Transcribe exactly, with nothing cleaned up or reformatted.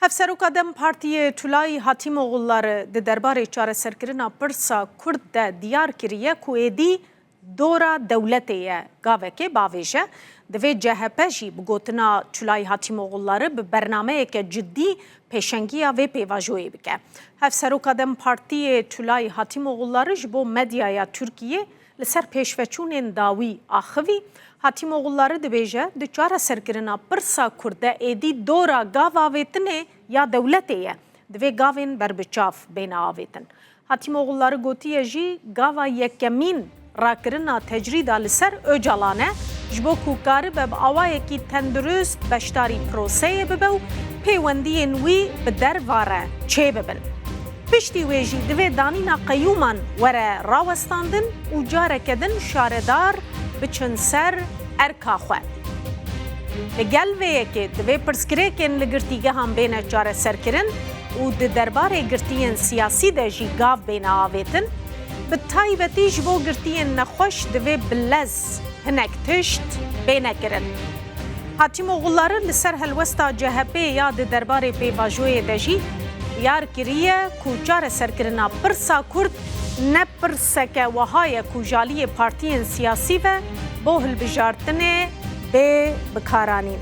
Hevseroka DEM Partiyê Tulay Hatîmoğulları di derbarê çareserkirina pirsa Kurd de diyar kiriye ku êdî dora dewletê ye. Gavekê bavêje, divê C H P jî bi gotina Tulay Hatîmoğulları bi bernameyeke cidî pêşengiya vê pêvajoyê bike. Hevseroka DEM Partiyê Tulay Hatîmoğulları ji bo medyaya Tirkiyê li ser pêşveçûnên dawî axivî. Hatîmoğulları dibêje, di çareserkirina pirsa Kurd de êdî dora gav avêtinê ya dewletê ye. Divê gavên berbiçav bêne avêtin. Hatîmoğulları gotiye jî, gava yekemîn rakirina tecrîda li ser Ocalan e, ji bo ku karibe bi awayekî tendurist beşdarî proseyê bibe û pêwendiyên wî bi derva re çêbibin. Piştî wê jî divê danîna qeyûman were rawestandin û careke din şaredar biçin ser erka xwe. Li gel vê yekê divê pirsgirêkên li girtîgehan bêne çareserkirin û di derbarê girtiyên siyasî de jî gav bêne avêtin. Bi taybetî ji bo girtiyên nexweş divê bi lez hinek tişt bêne kirin. Hatîmoğulları li ser helwesta C H P ya di derbarê pêvajoyê de jî diyar kiriye ku çareserkirina pirsa Kurd ne pirseke wiha ye ku ji aliyê partiyên siyasî ve bo hilbijartinê bê bikaranîn.